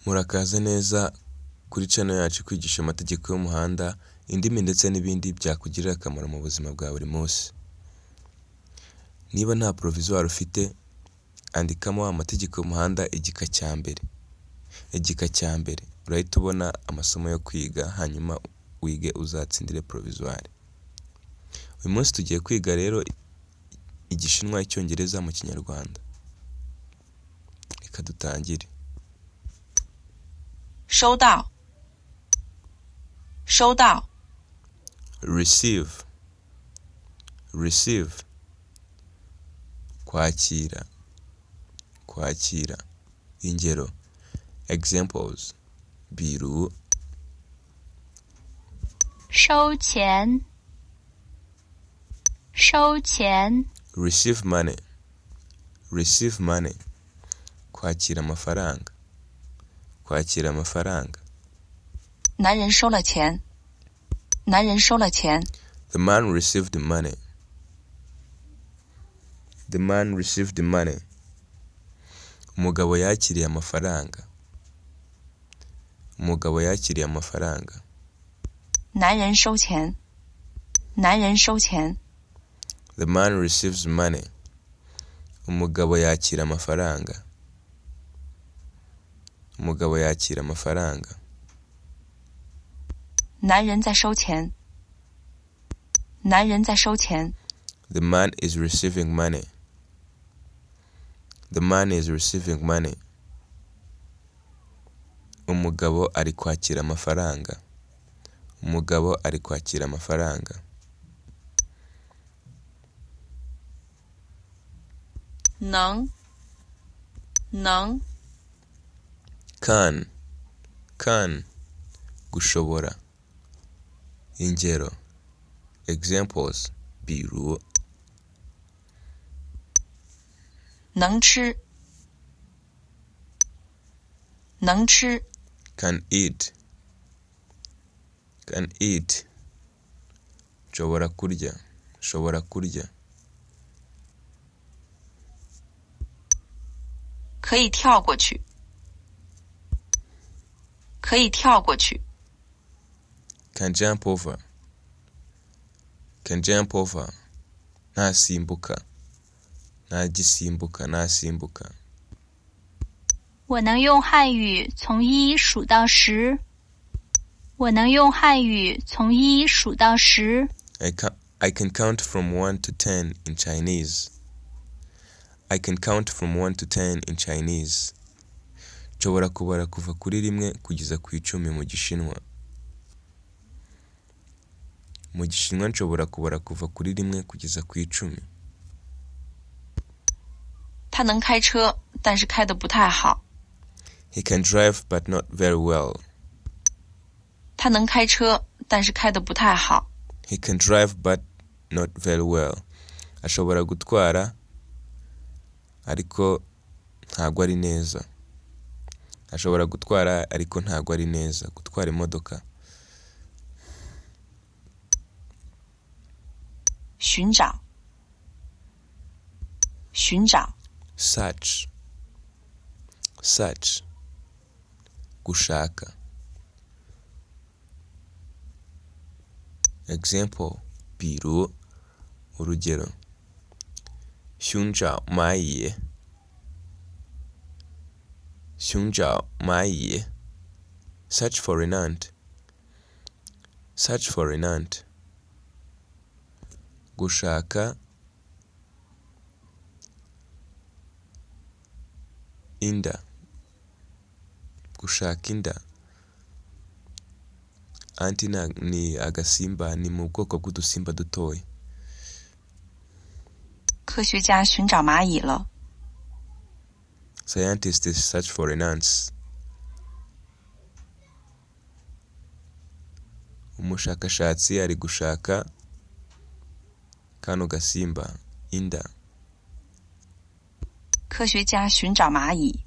Murakaza neza kuri channel yacu ikwigisha amategeko y'umuhanda, indimi ndetse n'ibindi byakugirira akamaro mu buzima bwa buri munsi. Niba nta provisoire ufite, andikamo amategeko y'umuhanda igika cya mbere. Igika cya mbere urahita ubona amasomo yo kwiga hanyuma wige uzatsindire provisoire. Uyu munsi tugiye kwiga rero Igishinwa, Icyongereza mu Kinyarwanda. Reka dutangire. 收到，收到， Receive, receive, kwakira, kwakira. Ingero, examples, 比如 收钱，收钱， receive money, receive money, kwakira amafaranga, kwakira amafaranga. 男人收了钱，男人收了钱， The man received money. The man received money. Umugabo yakiriye amafaranga. Umugabo yakiriye amafaranga. 男人收钱，男人收钱， The man receives money. Umugabo yakira amafaranga. Umugabo yakira amafaranga. 男人在收钱，男人在收钱， The man is receiving money. The man is receiving money. Umugabo ari kwakira amafaranga. Umugabo ari kwakira amafaranga. 能，能， Can, can, gushobora. Ingero, examples, 比如 能吃，能吃， can eat, can eat. Nshobora kurya, nshobora kurya. 可以跳过去，可以跳过去， Can jump over, can jump over. Ntasimbuka, ntagisimbuka, ntasimbuka. 我能用汉语从一数到十。我能用汉语从一数到十。 I can count from 1 to 10 in Chinese. I can count from 1 to 10 in Chinese. Nshobora kubara kuva kuri rimwe kugeza ku icumi mu Gishinwa. Mu Gishinwa nshobora kubara kuva kuri rimwe kugeza ku icumi. 他能开车，但是开的不太好。 He can drive but not very well. 他能开车，但是开的不太好。 He can drive but not very well. Ashobora gutwara ariko ntabwo ari neza. Ashobora gutwara ariko ntabwo ari neza. Gutwara imodoka. 寻找，寻找， Search, search, gushaka. Example, 比如urugero 寻找蚂蚁，寻找蚂蚁 search for an ant, search for an ant, gushaka inda, gushaka inda. Anti ni agasimba, ni mu bwoko bw'udusimba dutoya. 科学家寻找蚂蚁了。 Scientists search for an ants. Umushakashatsi ari gushaka kano gasimba inda. 科学家寻找蚂蚁。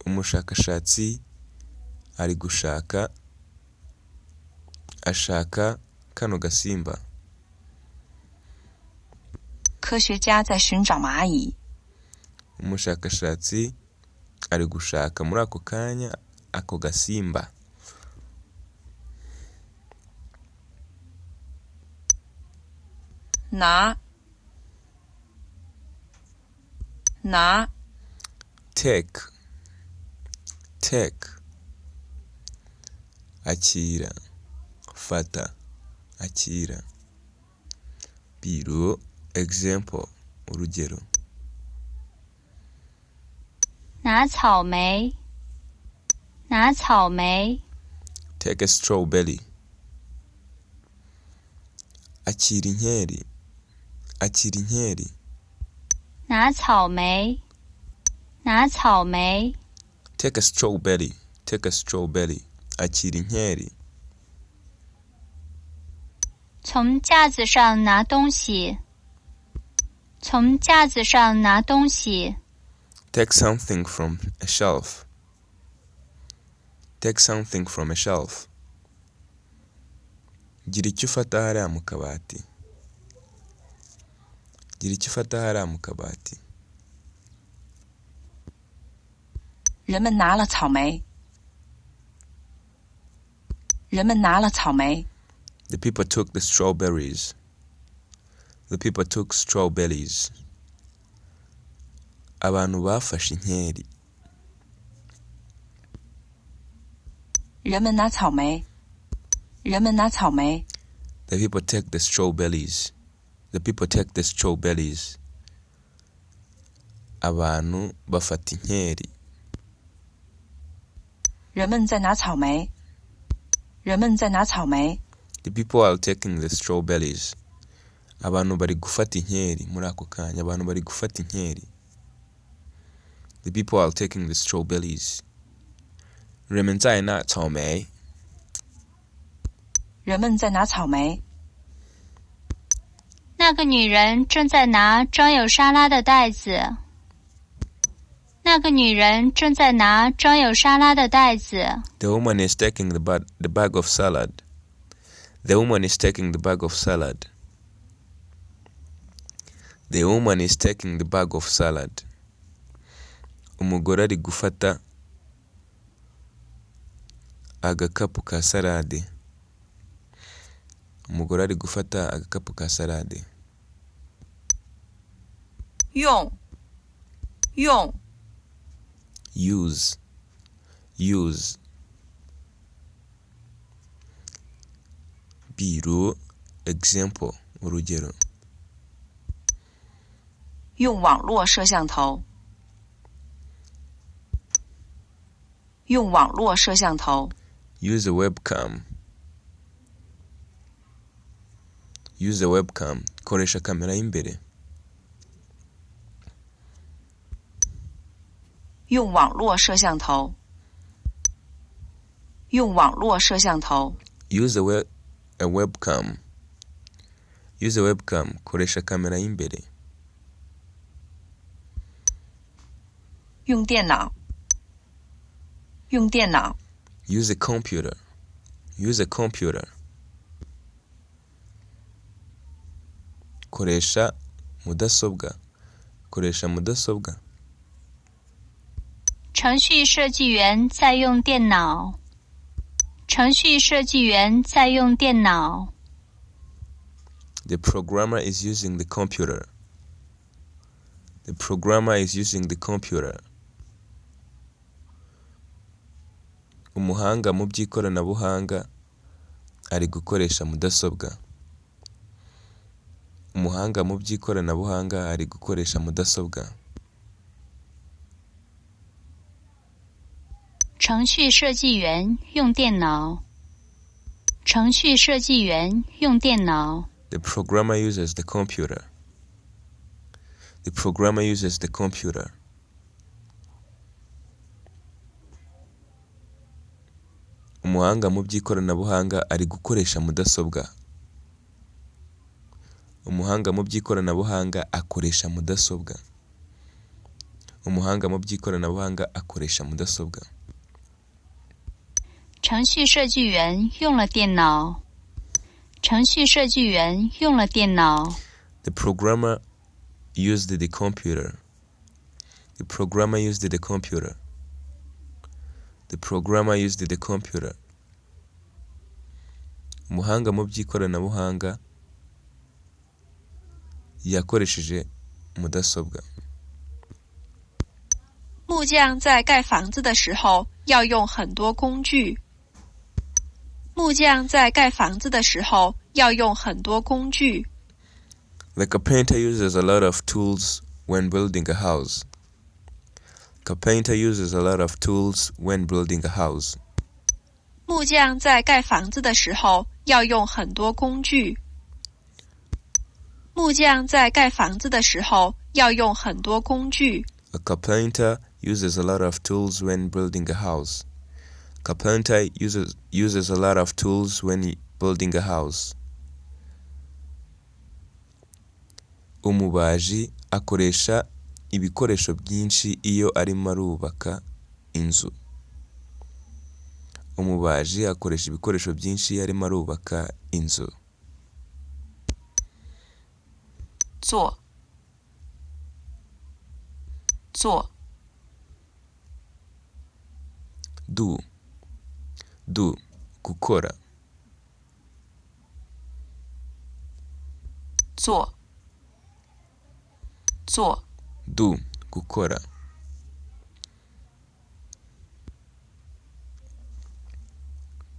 Umushakashatsi ari gushaka ashaka kano gasimba. 科学家在寻找蚂蚁。 Umushakashatsi Ari gushaka muri ako kanya ako gasimba. 拿，拿， Take, take. Akira, fata, akira. 比如 example urugero. 拿草莓，拿草莓， Take a strawberry. Akira inkeri, akira inkeri. 拿草莓，拿草莓， Take a strawberry, take a strawberry. Akira inkeri. 从架子上拿东西，从架子上拿东西， Take something from a shelf. Take something from a shelf. Gira icyo ufata hariya mu kabati. Gira icyo ufata hariya mu kabati. 人们拿了草莓。人们拿了草莓。 The people took the strawberries. The people took strawberries. Abantu bafashe inkeri. 人们拿草莓。人们拿草莓。 The people take the strawberries. The people take the strawberries. Abantu bafata inkeri. 人们在拿草莓。人们在拿草莓。 The people are taking the strawberries. Abantu bari gufata inkeri muri ako kanya. Abantu bari gufata inkeri. The people are taking the strawberries. 人们在拿草莓。人们在拿草莓。 那个女人正在拿装有沙拉的袋子。那个女人正在拿装有沙拉的袋子。 The woman is taking the bag of salad. The woman is taking the bag of salad. The woman is taking the bag of salad. Umugore ari gufata agakapu ka salade. Umugore ari gufata agakapu ka salade. 用，用， Use, use. 比如 example urugero. 用网络摄像头。用网络摄像头。 Use a webcam. Use a webcam. Koresha kamera y'imbere. 用网络摄像头。用网络摄像头。 Use a webcam. Use a webcam. Koresha kamera y'imbere. 用电脑。用电脑。 Use a computer. Use a computer. Koresha mudasobwa. Koresha mudasobwa. 程序设计员在用电脑。程序设计员在用电脑。 The programmer is using the computer. The programmer is using the computer. Umuhanga mu by'ikoranabuhanga ari gukoresha mudasobwa. Umuhanga mu by'ikoranabuhanga ari gukoresha mudasobwa. 程序设计员用电脑。程序设计员用电脑。 The programmer uses the computer. The programmer uses the computer. Umuhanga mu by'ikoranabuhanga ari gukoresha mudasobwa. Umuhanga mu by'ikoranabuhanga akoresha mudasobwa. Umuhanga mu by'ikoranabuhanga akoresha mudasobwa. 程序设计员用了电脑。程序设计员用了电脑。 The programmer used the computer. The programmer used the computer. The programmer used the computer. Umuhanga mu by'ikoranabuhanga yakoresheje mudasobwa. 木匠在盖房子的时候要用很多工具。木匠在盖房子的时候要用很多工具。 The carpenter uses a lot of tools when building a house. Carpenter uses a lot of tools when building a house. 木匠在盖房子的时候要用很多工具。木匠在盖房子的时候要用很多工具。 A carpenter uses a lot of tools when building a house. Carpenter uses a lot of tools when building a house. Umubaji akoresha ibikoresho byinshi iyo arimo arubaka inzu. Umubaji akoresha ibikoresho byinshi iyo arimo arubaka inzu. 做，做， Do. Do. Gukora. 做，做， Do. Gukora.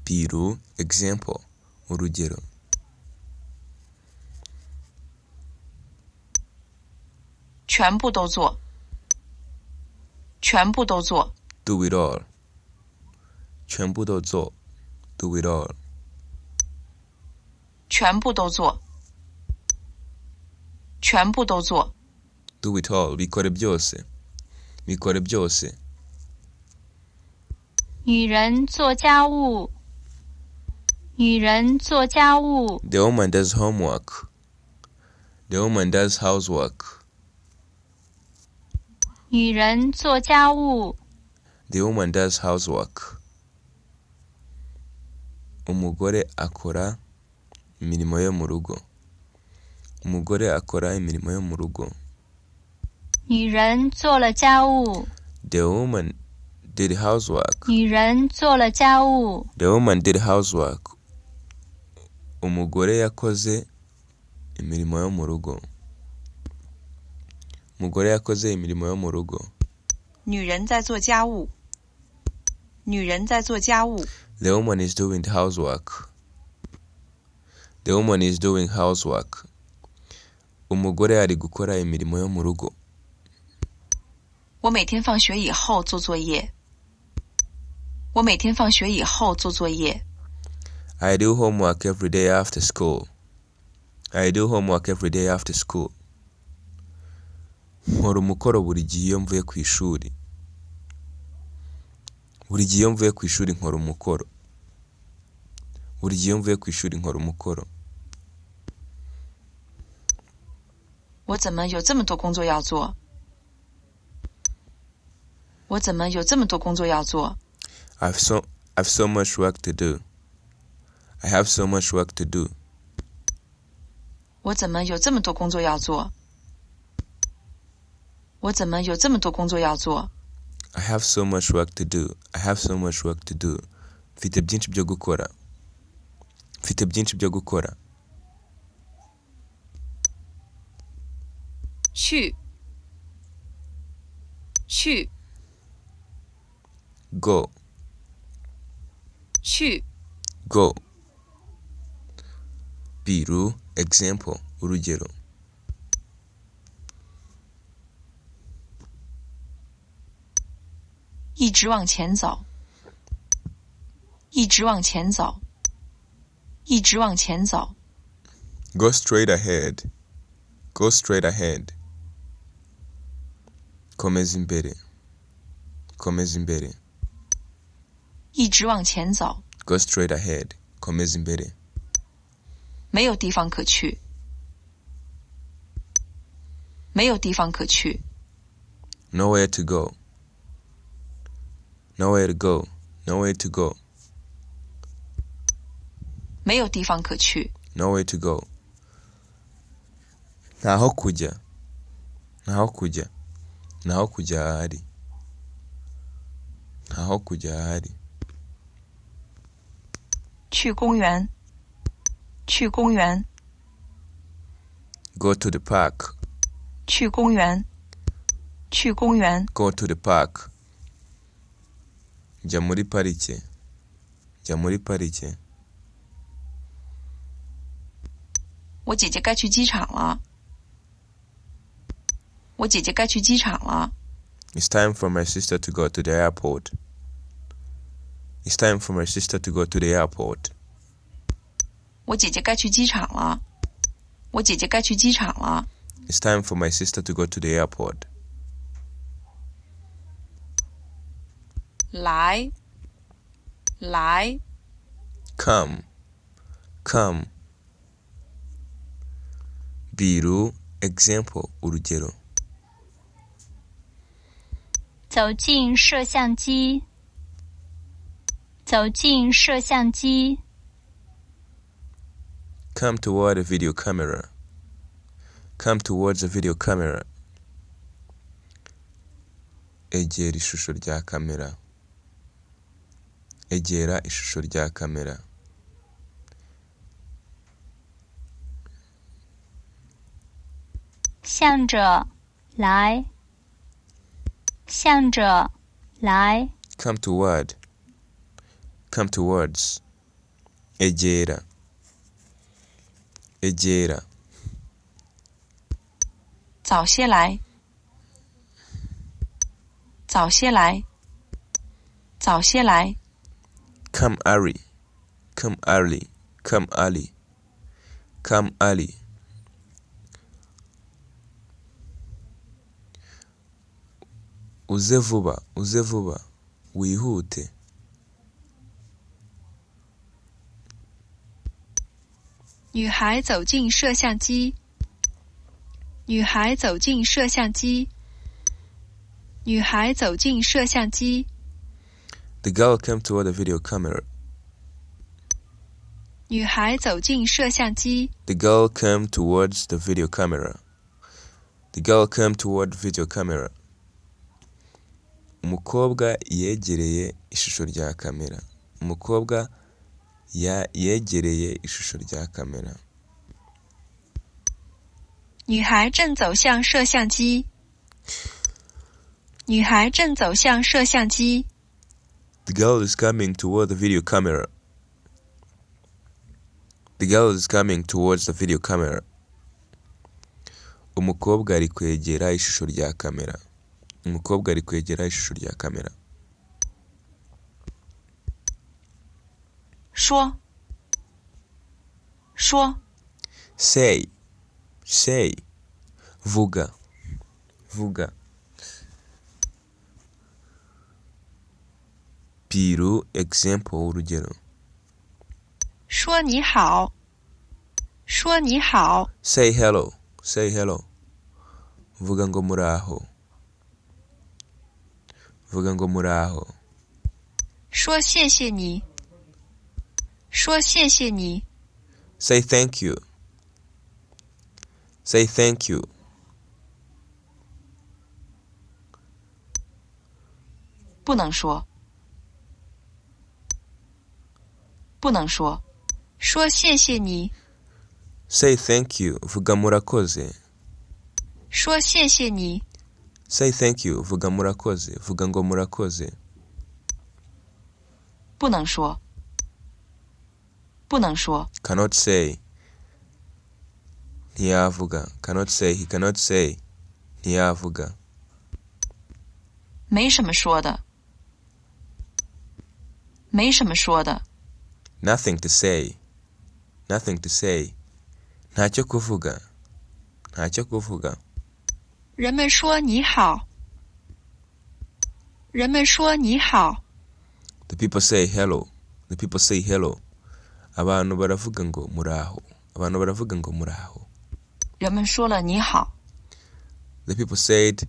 Piru. Example. Urugero. 全部都做，全部都做， Do it all. 全部都做。Do it all. 全部都做，全部都做， Do it all. Bikore byose. Bikore byose. 女人做家务。女人做家务。 The woman does homework. The woman does housework. 女人做家务。 The woman does housework. Umugore akora imirimo yo mu rugo. Umugore akora imirimo yo mu rugo. 女人做了家务。 The woman did housework. 女人做了家务。 The woman did housework. Umugore yakoze imirimo yo mu rugo. Umugore yakoze imirimo yo mu rugo. 女人在做家务。女人在做家务。 The woman is doing the housework. The woman is doing housework. Umugore ari gukora imirimo yo mu rugo. 我每天放学以后做作业。我每天放学以后做作业。 I do homework every day after school. I do homework every day after school. Nkora umukoro buri gihe iyo mvuye ku ishuri. Buri gihe iyo mvuye ku ishuri nkora umukoro. Buri gihe iyo mvuye ku ishuri nkora umukoro. 我怎么有这么多工作要做？我怎么有这么多工作要做？ I've so much work to do. I have so much work to do. 我怎么有这么多工作要做？我怎么有这么多工作要做？ I have so much work to do. I have so much work to do. Mfite byinshi byo gukora. Mfite byinshi byo gukora. 去，去， Go. 去， Go. Biru. Example. Urugero. 一直往前走，一直往前走，一直往前走， Go straight ahead. Go straight ahead. Komeza imbere. Komeza imbere. 一直往前走， Go straight ahead. Komeza imbere. 没有地方可去，没有地方可去， Nowhere to go. Nowhere to go. Nowhere to go. 没有地方可去， Nowhere to go. Ntaho kujya. Ntaho kujya. Ntaho kujya ahari. Ntaho Ntaho kujya hahari. 去公园，去公园， Go to the park. 去公园，去公园， Go to the park. Jya muri parike. Jya muri parike. 我姐姐该去机场了。我姐姐该去机场了。 It's time for my sister to go to the airport. It's time for my sister to go to the airport. 我姐姐该去机场了。我姐姐该去机场了。 It's time for my sister to go to the airport. 来，来， Come. Come. 比如 example urugero. 走进摄像机，走进摄像机， Come toward the video camera. Come towards the video camera. Egera ishusho rya kamera. Egera ishusho rya kamera. 向着来，向着来， Come toward. Come towards. Egera. Egera. 早些来，早些来，早些来， Come early. Come early. Come early. Come early. Uze vuba, uze vuba, wihute. 女孩走进摄像机。女孩走进摄像机。女孩走进摄像机。 The girl came toward the video camera. 女孩走进摄像机。 The girl came towards the video camera. The girl came toward video camera. Umukobwa yegereye ishusho rya kamera. Umukobwa yegereye ishusho rya kamera. 女孩正走向摄像机。女孩正走向摄像机。 The girl is coming toward the video camera. The girl is coming towards the video camera. Umukobwa ari kwegera ishusho rya kamera. Umukobwa ari kwegera ishusho rya kamera. 说，说， Say, say, vuga, vuga. 比如 example urugero. 说你好，说你好， Say hello, say hello. Vuga ngo muraho. Vuga ngo muraho. 说谢谢你，说谢谢你， Say thank you. Say thank you. 不能说，不能说，说谢谢你， Say thank you. Vuga murakoze. 说谢谢你， Say thank you. Vuga murakoze. Vuga ngo murakoze. 不能说，不能说， Cannot say. Ntiyavuga. Cannot say. He cannot say. Ntiyavuga. 没什么说的，没什么说的， Nothing to say. Nothing to say. Ntacyo kuvuga. Ntacyo kuvuga. 人们说你好，人们说你好， The people say hello. The people say hello. Abantu baravuga ngo muraho. Abantu baravuga ngo muraho. 人们说了你好， The people said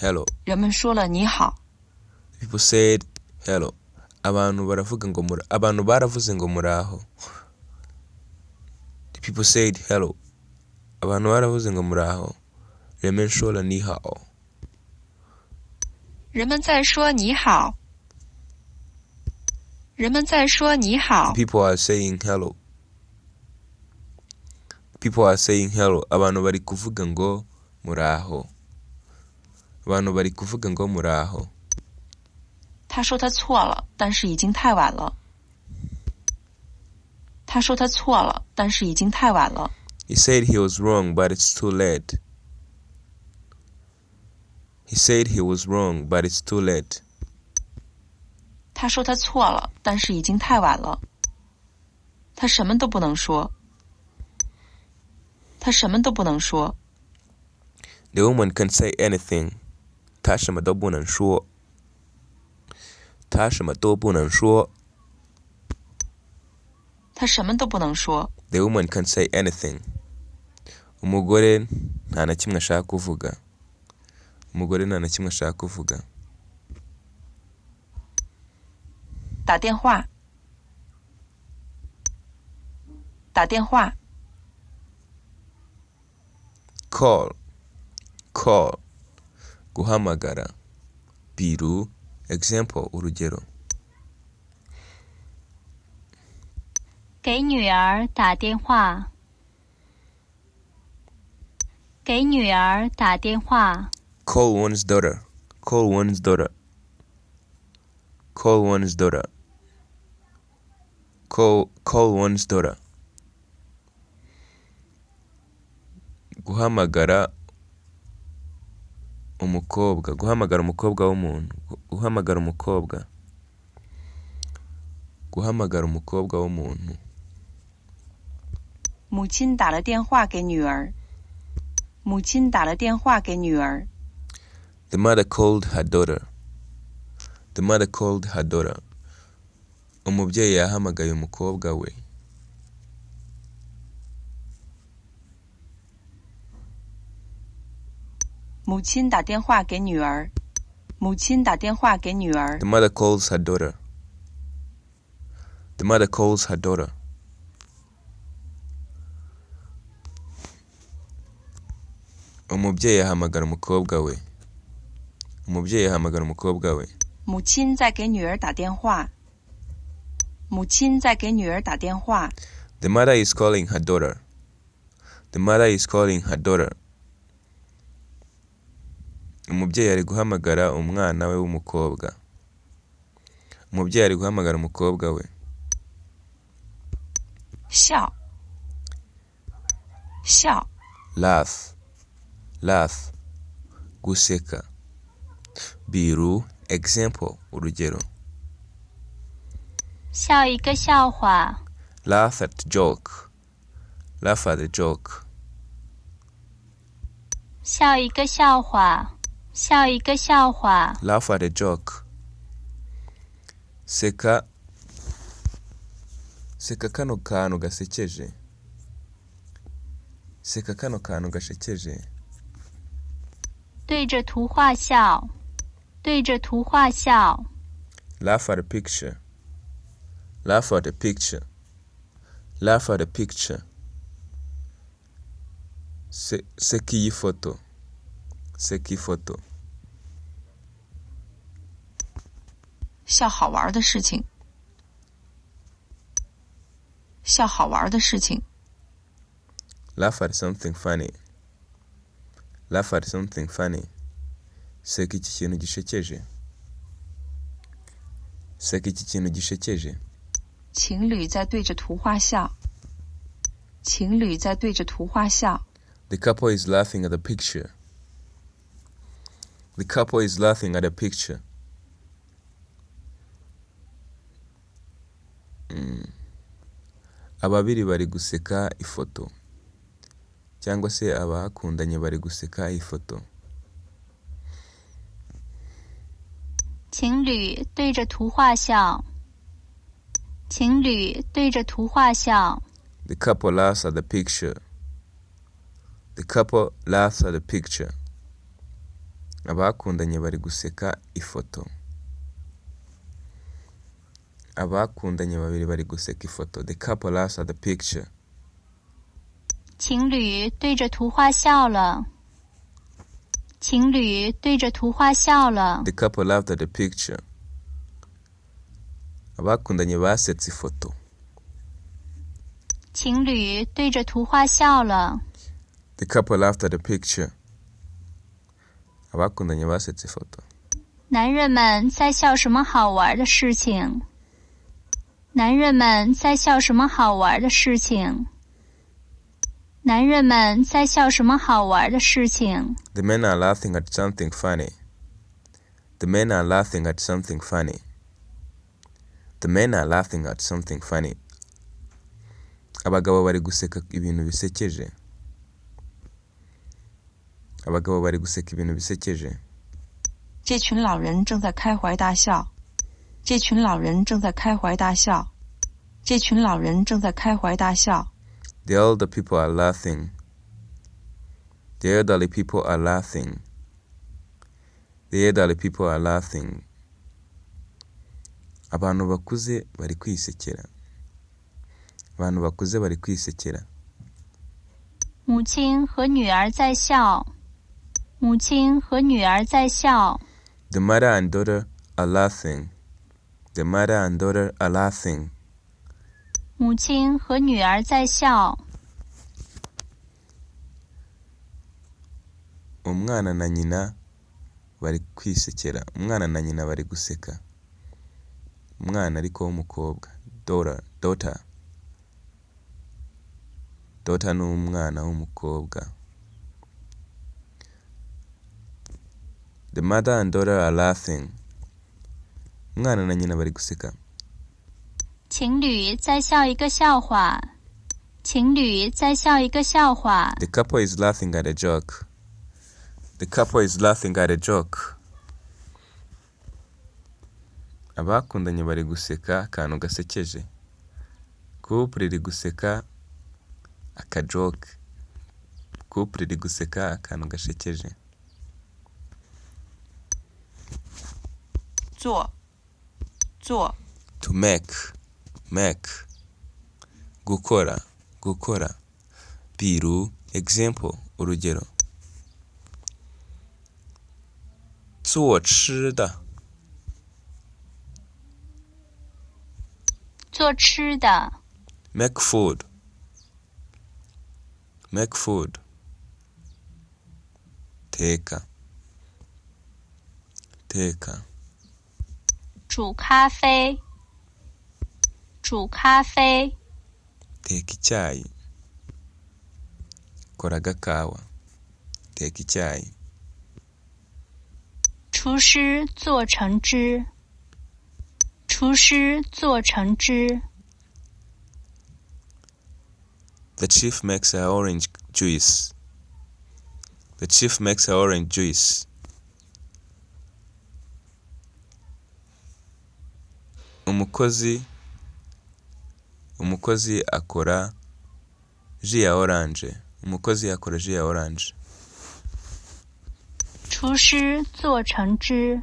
hello. 人们说了你好， The people said hello. Abantu baravuga ngo mura abantu baravuze ngo muraho. The people said hello. Abantu baravuze ngo muraho. 人们说了你好。人们在说你好，人们在说你好。 People are saying hello. People are saying hello. Abantu bari kuvuga ngo muraho. Abantu bari kuvuga ngo muraho. 他说他错了，但是已经太晚了。他说他错了，但是已经太晚了。 He said he was wrong, but it's too late. He said he was wrong, but it's too late. 他说他错了，但是已经太晚了。他什么都不能说。他什么都不能说。 The woman can't say anything. 她什么都不能说。她什么都不能说。他什么都不能说。 The woman can't say anything. Umugore nta na kimwe ashaka kuvuga. Umugore nta na kimwe ashaka kuvuga. 打电话，打电话， Call, call. Guhamagara. 比如 example urugero. 给女儿打电话。给女儿打电话。 Call one's daughter. Call one's daughter. Call one's daughter. Call one's daughter. Guhamagara umukobwa. Guhamagara umukobwa w'umuntu. Guhamagara umukobwa. Guhamagara umukobwa w'umuntu. 母亲打了电话给女儿。母亲打了电话给女儿。 The mother called her daughter. The mother called her daughter. Umubyeyi yahamagaye umukobwa we. 母亲打电话给女儿。母亲打电话给女儿。 The mother calls her daughter. The mother calls her daughter. Umubyeyi ahamagara umukobwa we. Umubyeyi ahamagara umukobwa we. 母亲在给女儿打电话。母亲在给女儿打电话。 The mother is calling her daughter. The mother is calling her daughter. Umubyeyi ari guhamagara umwana we w'umukobwa. Umubyeyi ari guhamagara umukobwa we. 笑，笑， Laugh, laugh. Guseka. 比如 example urugero. 笑一个笑话。 Laugh at joke. Laugh at the joke. 笑一个笑话。笑一个笑话。 Laugh at a joke. Seka. Seka kano kantu gasekeje. Seka kano kantu gashekeje. 对着图画笑。对着图画笑。 Laugh at a picture. Laugh at a picture. Laugh at a picture. Seka iyi foto. Seka ifoto. 笑好玩的事情。笑好玩的事情。 Laugh at something funny. Laugh at something funny. Seka iki kintu gishekeje. Seka iki kintu gishekeje. 情侣在对着图画笑。情侣在对着图画笑。 The couple is laughing at the picture. The couple is laughing at the picture. Ababiri bari guseka ifoto. Cyangwa se abakundanye bari guseka ifoto. 情侣对着图画笑。情侣对着图画笑。 The couple laughs at the picture. The couple laughs at the picture. Abakundanye bari guseka ifoto. Abakundanye babiri bari guseka ifoto. The couple laughs at the picture. 情侣对着图画笑了。情侣对着图画笑了。 The couple laughed at the picture. Abakundanye basetse ifoto. 情侣对着图画笑了。 The couple laughed at the picture. Abakundanye basetse ifoto. 男人们在笑什么好玩的事情？男人们在笑什么好玩的事情？男人们在笑什么好玩的事情？ The men are laughing at something funny. The men are laughing at something funny. The men are laughing at something funny. Abagabo bari guseka ibintu bisekeje. Abagabo bari guseka ibintu bisekeje. 这群老人正在开怀大笑。这群老人正在开怀大笑。这群老人正在开怀大笑。 The elder people are laughing. The elderly people are laughing. The elderly people are laughing. Abantu bakuze bari kwisekera. Abantu bakuze bari kwisekera. 母亲和女儿在笑。母亲和女儿在笑。 The mother and daughter are laughing. The mother and daughter are laughing. 母亲和女儿在笑。 Umwana na nyina bari kwisekera. Umwana na nyina bari guseka. Umwana ariko w'umukobwa. Daughter, daughter. Daughter ni umwana w'umukobwa. The mother and daughter are laughing. Umwana na nyina bari guseka. 情侣在笑一个笑话。情侣在笑一个笑话。 The couple is laughing at a joke. The couple is laughing at a joke. Abakundanye bari guseka akantu gasekeje. Couple iri guseka akajoke. Couple iri guseka akantu gashekeje. 做，做， To make, make. Gukora, gukora. Biru, example, urugero. 做吃的，做吃的， make food. Make food. Teka. Teka. 煮咖啡，煮咖啡， Teka icyayi. Kora agakawa. Teka icyayi. 厨师做橙汁，厨师做橙汁。 The chief makes a orange juice. The chief makes a orange juice. Umukozi akora ji ya orange. Umukozi akora ji ya orange. 厨师做橙汁，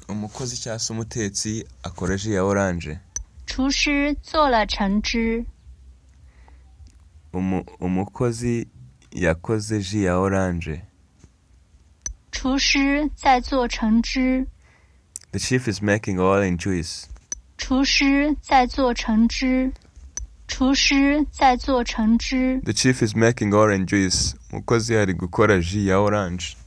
Umukozi cyangwa se umutetsi akora ji ya orange. 厨师做了橙汁， Umukozi yakoze ji ya orange. 厨师在做橙汁， The chief is making orange juice. 厨师在做橙汁，厨师在做橙汁。 The chief is making orange juice. Umukozi ari gukora ji ya orange.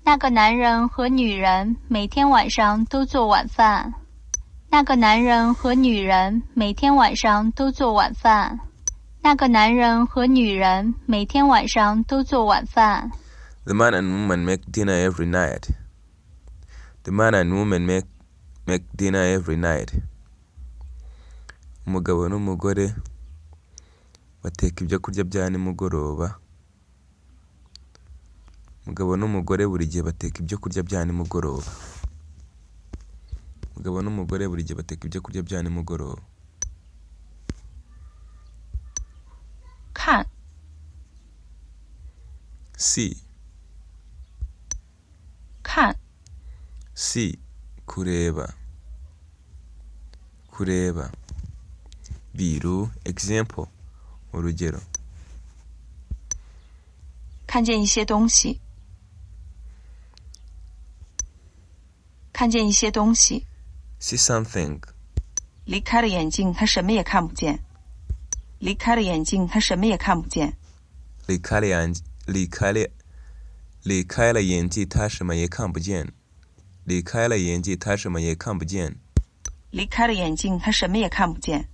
那个男人和女人每天晚上都做晚饭。那个男人和女人每天晚上都做晚饭。那个男人和女人每天晚上都做晚饭。 The man and woman make dinner every night. The man and woman make dinner every night. Umugabo n'umugore bateka ibyo kurya bya nimugoroba. Umugabo n'umugore buri gihe bateka ibyo kurya bya nimugoroba. Umugabo n'umugore buri gihe bateka ibyo kurya bya nimugoroba. 看， See, 看， see, kureba. Kureba. Biru, example, urugero. 看见一些东西，看见一些东西。 See something. 离开了眼镜，他什么也看不见。离开了眼镜，他什么也看不见。离开了眼，离开了，离开了眼镜，他什么也看不见。离开了眼镜，他什么也看不见。离开了眼镜，他什么也看不见。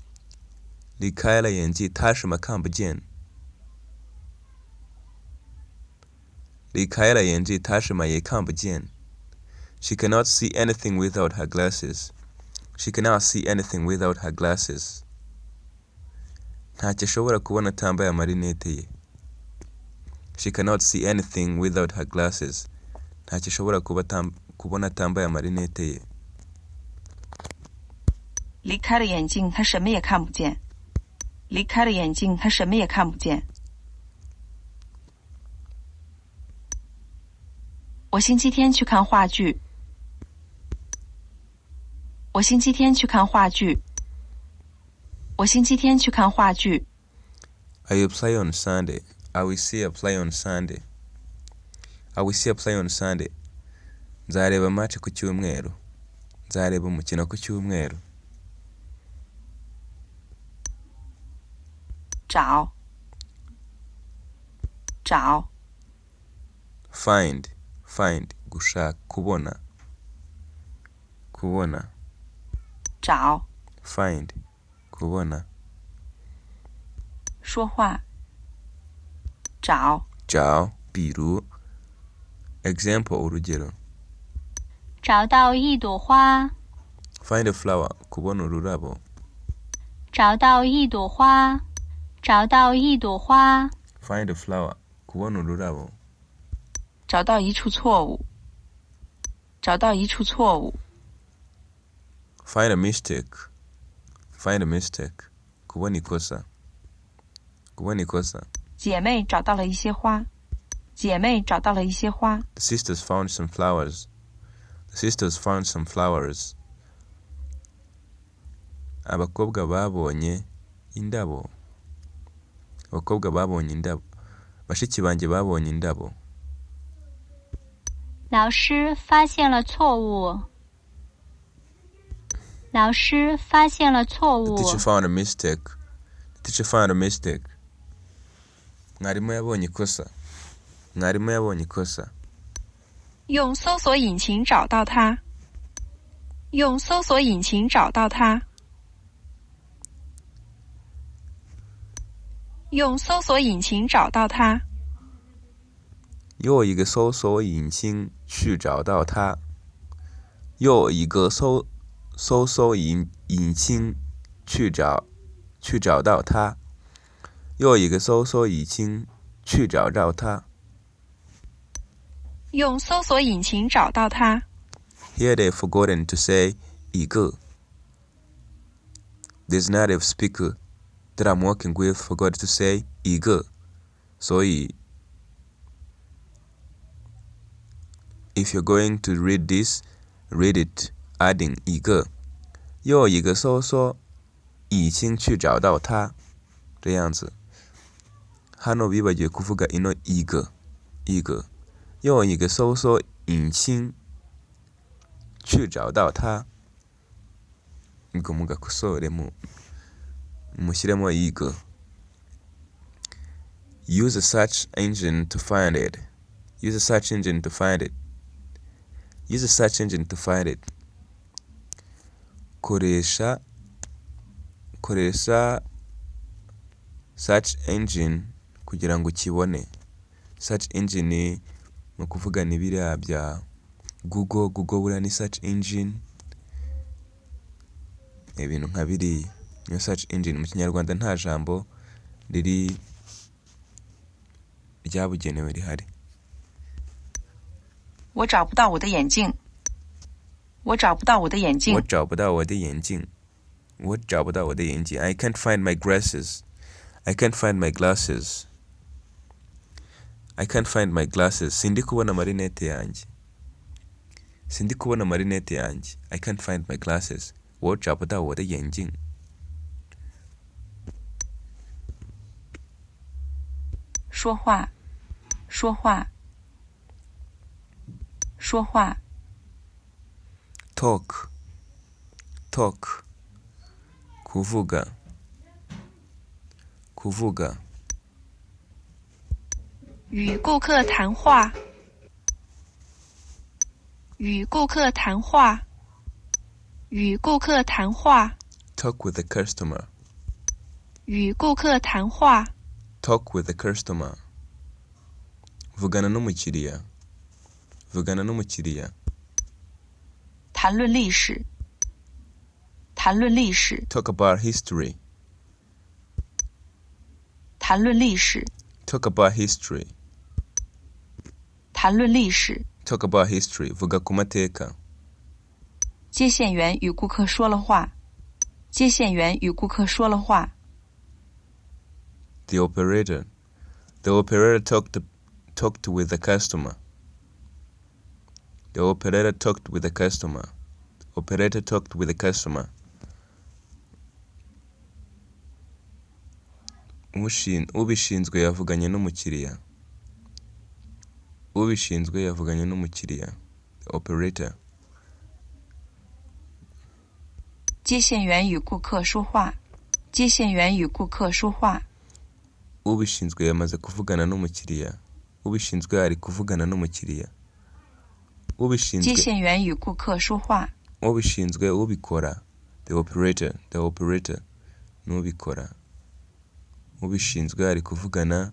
离开了眼镜，他什么看不见。离开了眼镜，他什么也看不见。She cannot see anything without her glasses. She cannot see anything without her glasses. Ntacyo ashobora kubona atambaye amarinete ye. She cannot see anything without her glasses. Ntacyo ashobora kubona atambaye amarinete ye. 离开了眼镜，他什么也看不见。离开了眼镜，他什么也看不见。我星期天去看话剧。我星期天去看话剧。我星期天去看话剧。 I will play on Sunday. I will see a play on Sunday. I will see a play on Sunday. Nzareba match ku cyumweru. Nzareba umukino ku cyumweru. 找。找。 Find. Find. Gushaka. Kubona. Kubona. 找。 Find. Kubona. 说话。找。找，比如 example urugero. 找到一朵花。 Find a flower. Kubona ururabo. 找到一朵花。找到一朵花。 Find a flower. Kubona ururabo. 找到一处错误。找到一处错误。 Find a mistake. Find a mistake. Kubona ikosa. Kubona ikosa. 姐妹找到了一些花。姐妹找到了一些花。 The sisters found some flowers. The sisters found some flowers. Abakobwa babonye indabo. Abakobwa babonye indabo. Bashiki banjye babonye indabo. 老师发现了错误。老师发现了错误。 The teacher found a mistake. The teacher found a mistake. Mwarimu yabonye ikosa. Mwarimu yabonye ikosa. 用搜索引擎找到它。用搜索引擎找到它。用搜索引擎找到它。又一个搜索引擎去找到它。又一个搜索引擎去找到它。又一个搜索引擎去找到它。用搜索引擎找到它。 Here they've forgotten to say 一个。This native speaker that I'm working with forgot to say 一个，所以 if you're going to read this, read it adding 一个。又一个搜索引擎去找到它，这样子。Hano bibagiwe kuvuga ino 一个，一个。又一个搜索引擎去找到它。Ubwo mugakosore mushyiremo 一个。Use a search engine to find it. Use a search engine to find it. Use a search engine to find it. Koresha search engine kugira ngo ukibone. Search engine ni ukuvuga ni biriya bya Google. Google buriya ni search engine, ibintu nka biriya niyo search engine. Mu kinyarwanda nta jambo riri ryabugenewe rihari. 我找不到我的眼镜。我找不到我的眼镜。我找不到我的眼镜。我找不到我的眼镜。I can't find my glasses. I can't find my glasses. I can't find my glasses. Sindi kubona amarinete yanjye. Sindi kubona amarinete yanjye. I can't find my glasses. 我找不到我的眼镜。说话，说话，说话。Talk, talk, kuvuga, kuvuga. 与顾客谈话，与顾客谈话，与顾客谈话， Talk with the customer. 与顾客谈话， Talk with the customer. Vugana n'umukiriya. Vugana n'umukiriya. 谈论历史，谈论历史， Talk about history. 谈论历史， Talk about history. 谈论历史。 Talk about history. Vuga ku mateka. 接线员与顾客说了话。接线员与顾客说了话。 The operator. The operator talked with the customer. The operator talked with the customer. Operator talked with the customer. Ubishinzwe yavuganye n'umukiriya. Ubishinzwe yavuganye n'umukiriya. The operator. 接线员与顾客说话。接线员与顾客说话。 Ubishinzwe yamaze kuvugana n'umukiriya. Ubishinzwe ari kuvugana n'umukiriya. 接 Ubishinzwe 线员与顾客说话。 ubishinzwe ubikora. The operator, the operator n'ubikora. Ubishinzwe ari kuvugana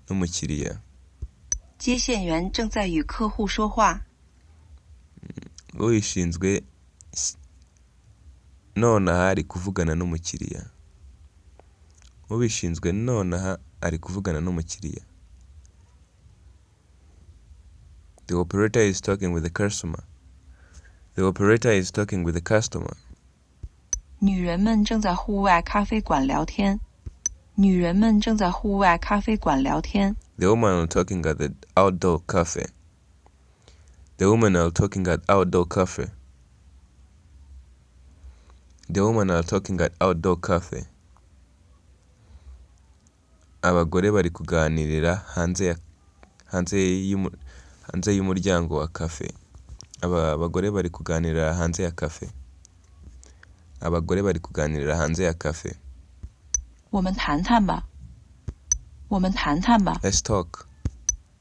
n'umukiriya. 接线员正在与客户说话。 Ubishinzwe nonaha ari kuvugana n'umukiriya. Ubishinzwe nonaha ari kuvugana n'umukiriya. The operator is talking with the customer. The operator is talking with the customer. 女人们正在户外咖啡馆聊天。女人们正在户外咖啡馆聊天。 The women are talking at the outdoor cafe. The women are talking at outdoor cafe. The women are talking at outdoor cafe. Abagore bari kuganirira hanze y'umuryango wa cafe. Abagore bari kuganirira hanze ya cafe. Abagore bari kuganirira hanze ya cafe. 我们谈谈吧。我们谈谈吧。 Let's talk.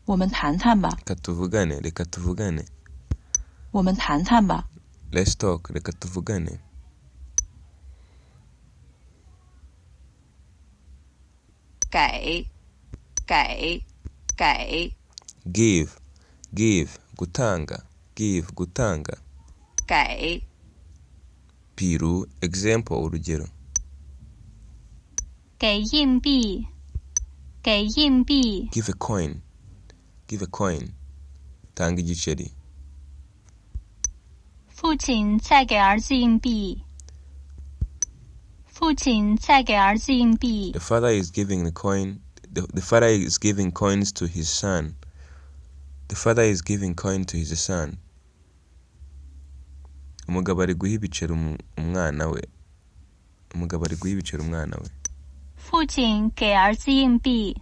我们谈谈吧。 Reka tuvugane, reka tuvugane. 我们谈谈吧。 Let's talk, reka tuvugane. 给，给，给， Give, give, gutanga, give, gutanga. 给， Piru, example, urugero. 给硬币，给硬币， Give a coin, give a coin. Tanga igiceri. 父亲在给儿子硬币。父亲在给儿子硬币 The father is giving the coin. The father is giving coins to his son. The father is giving coin to his son. Umugabo ari guha ibiceri umwana we. Umugabo ari guha ibiceri umwana we. 父亲给儿子硬币。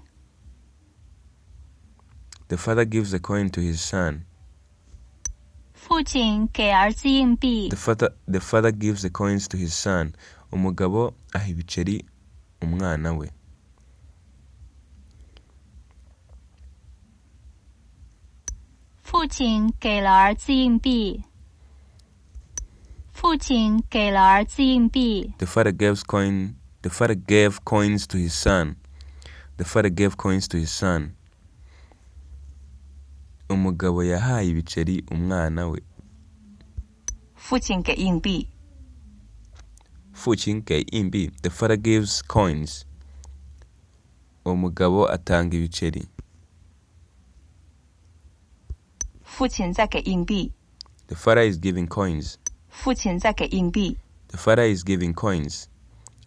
The father gives a coin to his son. 父亲给儿子硬币 The father gives the coins to his son. Umugabo aha ibiceri umwana we. 父亲给了儿子硬币。父亲给了儿子硬币。 The father gives coin. The father gave coins to his son. The father gave coins to his son. Umugabo yahaye ibiceri umwana we. 父亲给硬币。 父亲给硬币. The father gives coins. Umugabo atanga ibiceri. 父亲在给硬币。 The father is giving coins. 父亲在给硬币。 The father is giving coins.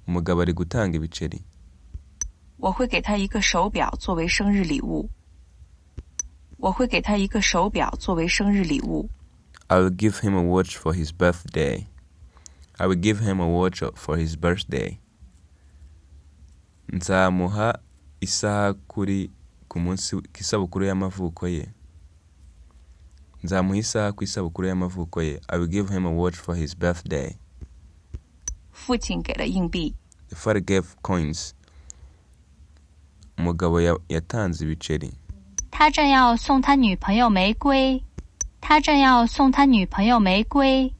Umugabo ari gutanga ibiceri. 我会给他一个手表作为生日礼物。我会给他一个手表作为生日礼物。 I will give him a watch for his birthday. I will give him a watch for his birthday. Nzamuha isaha kuri ku munsi isabukuru y'amavuko ye. Nzamuha isaha ku isabukuru y'amavuko ye. I will give him a watch for his birthday. 父亲给了硬币。 The father gave coins. Umugabo yatanze ibiceri. 他正要送他女朋友玫瑰。他正要送他女朋友玫瑰。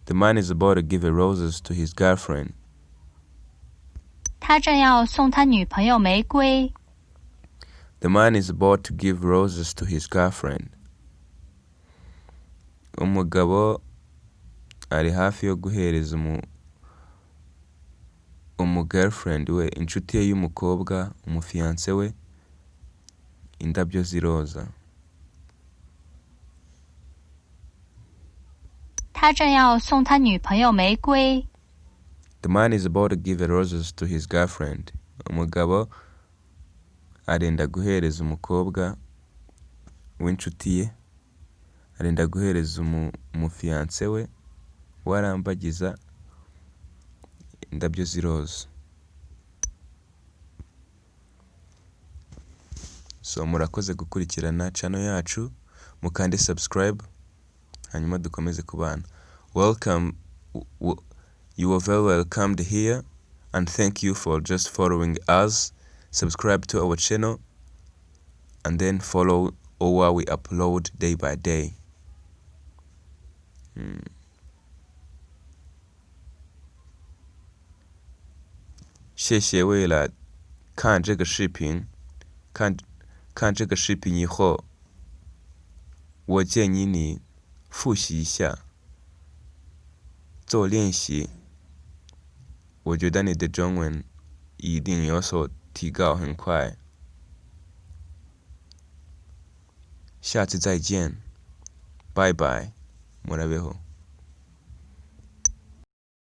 The man is about to give a roses to his girlfriend. 他正要送他女朋友玫瑰。 The man is about to give roses to his girlfriend. Umugabo ari hafi yo guhereza umu girlfriend we, inshuti ye y'umukobwa, umufiancé we, indabyo z'iroza. 他正要送他女朋友玫瑰。 The man is about to give a roses to his girlfriend. Umugabo arenda guhereza umukobwa w'inshuti ye, arenda guhereza umufiancé we warambagiza indabyo z'iroza. So murakoze gukurikirana channel yacu, mukande subscribe hanyuma dukomeze kubana. Welcome, you are very welcomed here and thank you for just following us. Subscribe to our channel and then follow all what we upload day by day. 谢谢为了看这个视频，看这个视频以后，我建议你复习一下，做练习。我觉得你的中文一定有所提高，很快。下次再见，拜拜，murabeho。